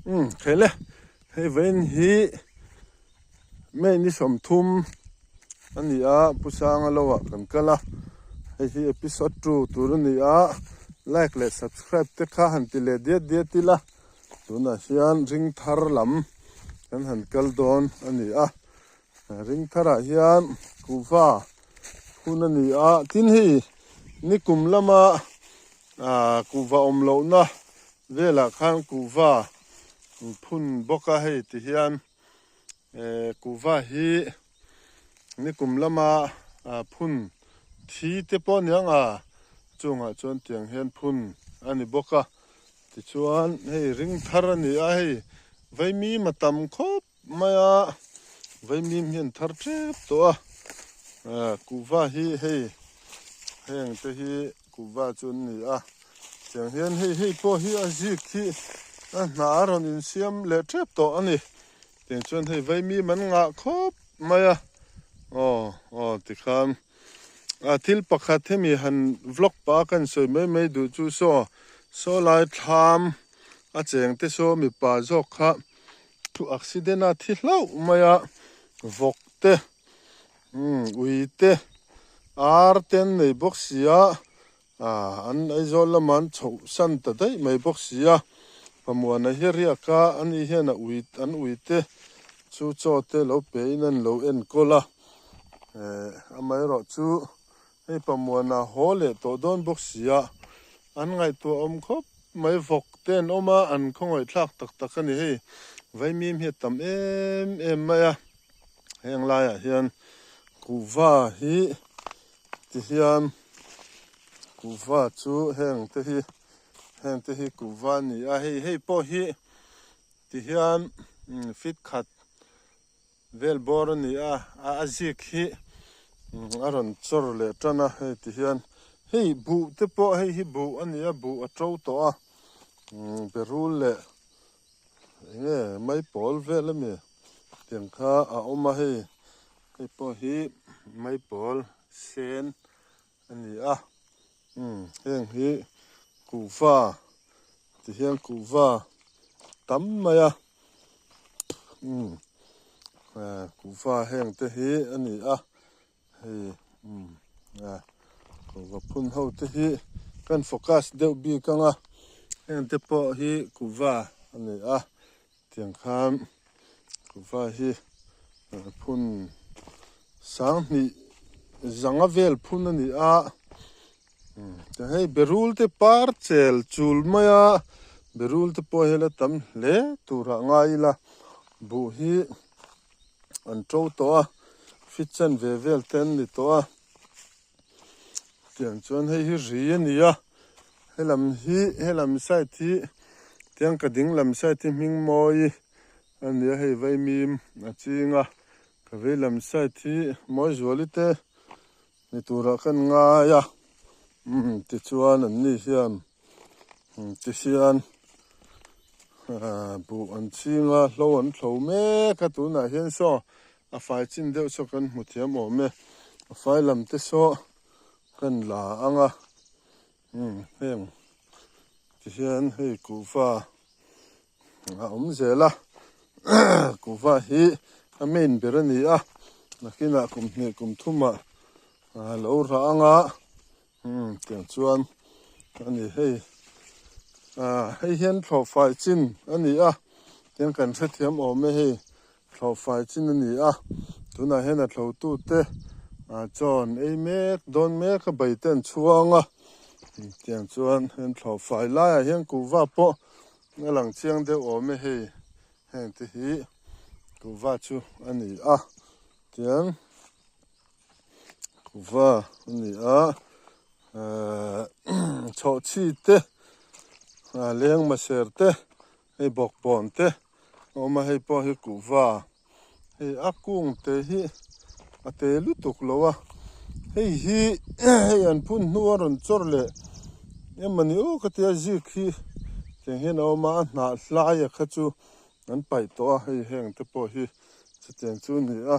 Umm khele hei vawiin hi May ni 30 a ni a Pu Sanga lo ah kan kal a hei hi episode 2 tur a ni a like leh subscribe te kha han ti leh diat diat ila tunah hian ring thar lam kan han kal dawn a ni a ring thar ah hian kuhva hun a ni a tin hei nikum lama ah kuhva awm lohna velah khan kuhva phun bawk a hei ti hian eh kuhva hi nikum lama ah phun thi te pawh a ni ang a chungah chuan tiang hian phun a ni bawk a tichuan hei ring thar a ni a hei vaimim a tam khawp mai a vaimim hi an thar tep tawh a ah kuhva hi hei heng te hi kuhva chu an ni a tiang hian hei hei pawh hi a zik hi a hnah a rawn insiam leh tep tawh a ni tiang chuan hei vaimim an ngah khawp mai a aw aw tikhan a thil pakhat hemi han vlog pah a kan sawi mai mai duh chu saw saw lai thlam a cheng te saw mipa zawk kha Thu accident a thi hlauh mai a, vawk te umm ui te ar te an nei bawk si a, ah an Aizawl lamah an chhoh san ta daih mai bawk si a, Pamuana hi a riak a, ani hian a ui an ui te chu chaw te lo pe in an lo enkawl a, eh amaherawhchu hei Pamuana haw leh tawh dawn bawk si a, An ngaihtuah awm khawp mai vawk te an awm a, an khawngaih thlak tak tak a ni hei. Vaimim hi a tam em em mai a, heng laiah hian kuhva hi ti hian kuhva chu heng te hi heng te hi kuhva a ni a, hei hei pawh hi ti hian fit khat Vel bawr a ni a, a zik hi a rawn chawr leh tan a hei ti hian hei buh te pawh hei hi buh a ni a buh a to tawh a berul leh eng nge maipawl vel a mi tiang kha a awm a hei hei pawh hi maipawl sen a ni a heng hi kuhva ti hian kuhva tam mai a kuhva heng te hi a ni a hei kuhva phun ho te hi kan focus deuh bik ang a heng te pawh hi kuhva a ni a tiang khan kuhva hi phun 2000 vel phun a ni a hei berul te par chel chul mai a berul te pawh hi la tam hle turah ngai ila buh hi an to tawh a fit chen ve vel te an ni tawh a tiang chuan hei hi ri a ni a helam hi helam side hi tiang ka ding lam side hi hming mawi a ni a hei vaimim a ching a ka vei lam side hi mawizuali te ni turah khan ngai a umm tichuan an ni hian tihian buh an ching a hlo an thlo mek a tunah hian saw a fai chin deuh saw kan hmu thiam awm e a fai lam te saw kan la ang a umm heng tihian hei kuhva a awm zel a kuhva hi a main ber a ni a nakinah kum hnih kum thumah a lo rah ang a umm tiang chuan a ni hei ah hei hian thlawhfai chin a ni a tiang kan hrethiam awm e hei thlawhfai chin a ni a tunah hian a thlotute ah chaw an ei mek dawn mek a bai te an chhuang a tiang chuan heng thlawhfai laiah hian kuhva pawh a lang chiang deuh awm e hei heng te hi kuhva chu a ni a tiang kuhva a ni a ehh chhawhchhi te ah lengmaser te hei bawkbawn te a awm a hei pawh hi kuhva hei a kung te hi a te lutuk lo a hei hi hei an phun hnu a rawn chawr leh emawni aw ka tia zik hi tiang hian a awm a a hnah hlai a kha chu an paih tawh a hei heng te pawh hi chutiang chu a ni a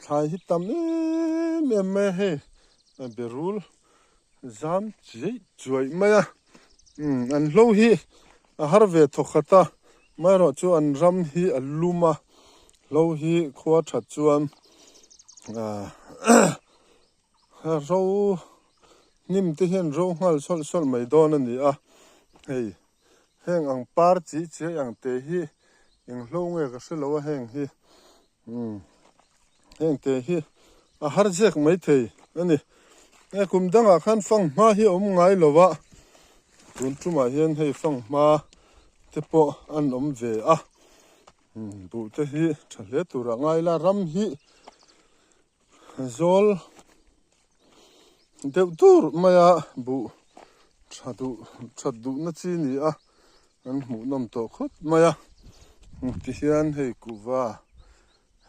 thlai hi tam em em mai a hei berul zam chiai chuaih mai a umm an hlo hi a har ve thawk khat a. Amaherawh chu an ram hi a lum a, hlo hi khua that chuan ahh ro hnim te hian ro nghal sawlh sawlh mai dawn a ni a, hei heng ang par chi chiai ang te hi eng hlo nge ka hre lo a heng hi umm heng te hi a har zek mai thei a ni. He kum dangah khan fanghma hi a awm ngai lo a, tun tumah hian hei fanghma te pawh an awm ve a, buh te hi tha hle tur ah ngai la ram hi zawl deuh dur mai a buh tha duh that duhna chi a ni a an hmuh nawm tawh khawp mai a tihian hei kuhva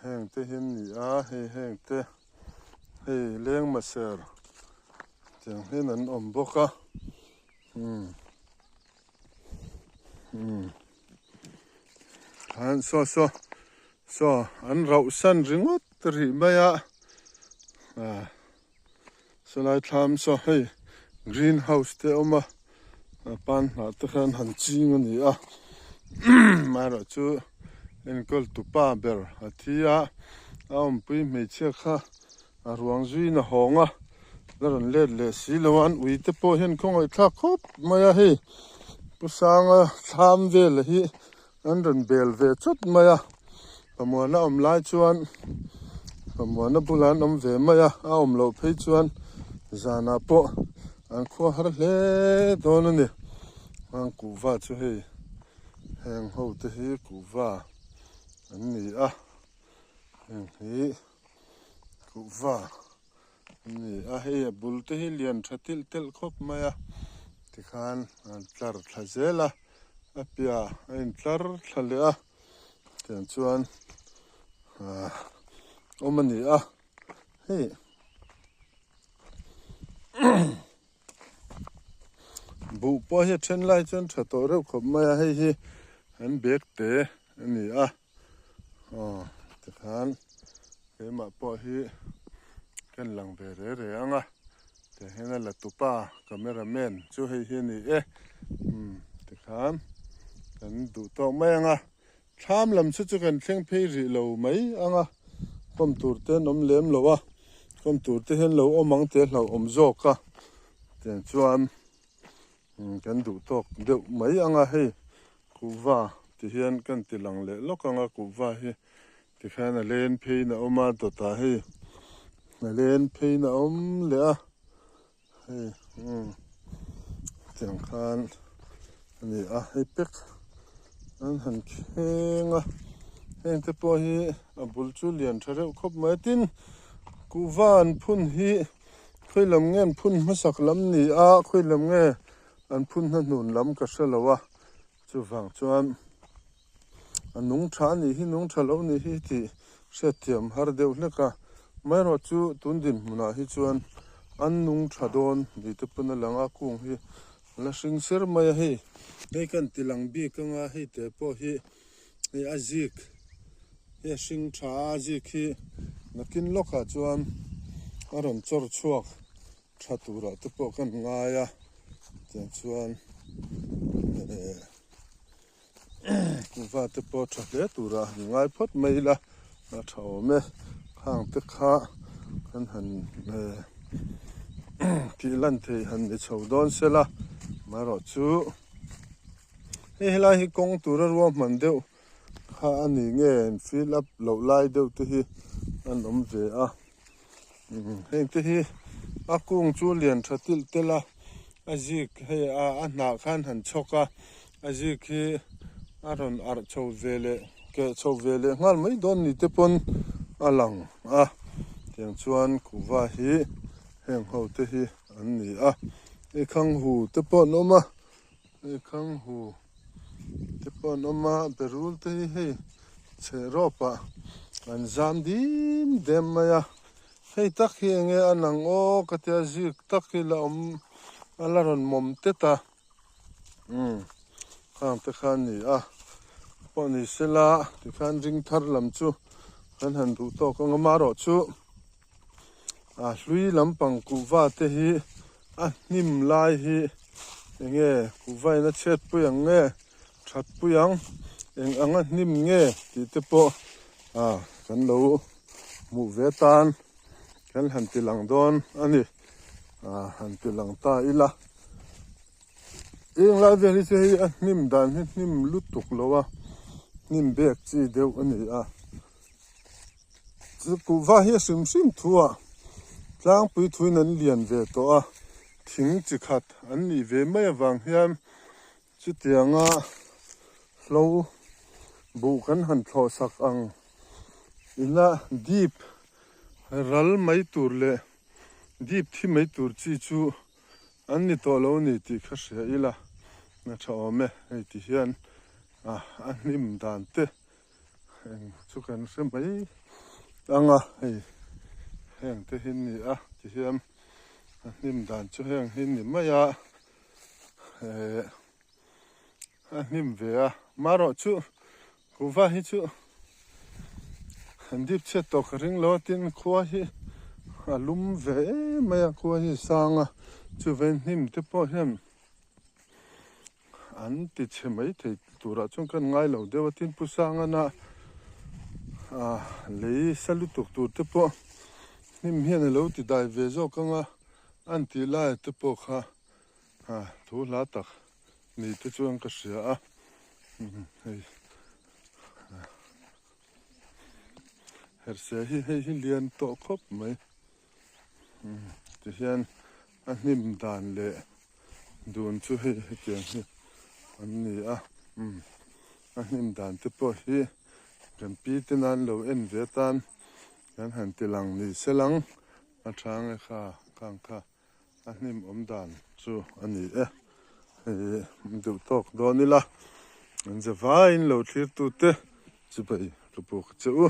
heng te hi an ni a hei heng te hei lengmaser tiang hian an awm bawk a umm umm khan saw saw saw an rauh san ringawt rih mai a ah sawlai thlam saw hei green house te a awm a a pan hnah te khan han ching a ni a amaherawh chu enkawl tupa ber a thi a a awmpui hmeichhia kha a ruang zuiin a hawng a la rawn let leh si lo a an ui te pawh hian khawngaih thlak khawp mai a hei Pu Sanga thlam vel hi an rawn bel ve chawt mai a Pamuana awm lai chuan Pamuana bulah an awm ve mai a a awm loh phei chuan zanah pawh an khua har hle dawn a ni hang kuhva chu hei heng ho te hi kuhva an ni a heng hi. Kuhva a ni a hei a bul te hi lian tha tilh telh khawp mai a tikhan an tlar thla zel a a piah a intlar thla leh a tiang chuan ahh awm a ni a hei buh pawh hi a then lai chuan tha tawh reuh khawp mai a hei hi an bag te a ni a. Aw tikhan keimah pawh hi ka en lang ve re re ang a tiang hian a la tupa camera man chu hei hi a ni e umm tikhan kan duh tawk mai ang a thlam lam chu chu kan thleng phei rih lo mai ang a kawm tur te an awm lem lo a kawm tur te hian lo awm ang tih a hlauhawm zawk a tiang chuan Kan duh tawk deuh mai ang a hei kuhva ti hian kan ti lang leh lawk ang a kuhva hi tikhian a len pheiin a awm a dawtah hei a len pheiin a awm leh a hei umm tiang khan a ni a hei pek an han kheng a heng te pawh hi a bul chu lian tha reuh khawp mai a tin kuhva an phun hi. Khawi lam nge an phun hmasak lam ni a, khawi lam nge an phun hnahnun lam ka hre lo a, chuvang chuan a nung tha a nih hi nung tha lo nih hi tih hriatthiam har deuh hlek a, amaherawh chu tun dinhmunah hi chuan an nung tha dawn ni te pawn a lang a, kung hi a la hring ser mai a hei, hei kan ti lang bik anga hei te pawh hi hei a zik hei a hring tha a a zik hi nakin lawkah chuan a rawn chawr chhuak tha turah te pawh kan ngai a tiang chuan eh kuhva te pawh tha hle turah han ngai phawt mai ila a tha awm e khang te kha kan han eh tih lan thei han ni chho dawn sela amaherawh chu. Hei helai hi kawng tura ruahman deuh kha a ni nge an fill up loh lai deuh te hi an awm ve a heng te hi a kung chu lian tha tilh telh a a zik hei a a hnah khan han chhawk a a zik hi a rawn arh chho ve leh keh chho ve leh nghal mai dawn ni te pawn a lang a tiang chuan kuhva hi heng ho te hi an ni a hei khang hu te pawh an awm a. Hei khang hu te pawh an awm a berul te hi hei chhe rawp ah an zam dim dem mai a hei tak hi enge a lang aw ka tia zik tak hi la awm a la rawn mawm tet a umm khang te kha a ni a pawh ni sela tikhan ring thar lam chu kan han duh tawk ang a marawh chu. A hlui lampang kuhva te hi a hnim lai hi enge kuhva in a chhiat pui ang nge that pui ang. Eng anga hnim nge tih te pawh ah kan lo hmuh ve tan kan han ti lang dawn a ni. Ah han ti lang ta ila. Eng lai vel hi chu hei a hnim dan hi hnim lutuk lo a, hnim bek chi deuh a ni a. Chu kuhva hi a hrim hrim thu ah tlangpui thuin an lian ve tawh a, thing chi khat an nih ve mai avang hian Chutianga hlo buh kan han thlawh sak ang ina dip ral mai tur leh dip thi mai tur chi chu an ni tawh lo ni tih kha hria ila a tha awm e. Hei ti hian a hnim dan te eng chu kan hre mai ang a, hei heng te hi ni a ti hian a hnim dan chu heng hi ni mai a. Eh a hnim ve a marawh chu kuhva hi chu an dip chhiat tawh ka ring lo a tin khua hi a lum ve em mai a khua hi a sang a chuvei hnim te pawh hian an ti chhe mai thei turah chuan kan ngai lo deuh a tin pu sangana ah lei sa lutuk tur te pawh hnim hian a lo ti dai ve zawk ang a an tih lai te pawh kha. Ha thu hla tak ni te chuan ka hria a hei herhse hi hei hi lian tawh khawp mai tihian a hnim dan leh dun chu hei hetiang hi an ni a a hnim dan te pawh hi kan pi te nan lo en ve atan kan han ti lang ni se lang a tha nge kha khang kha. A hnim awm dan chu a ni e. Hei duh tawk dawn ila an ze vaiin lo thlir tute chibai ka puk che u.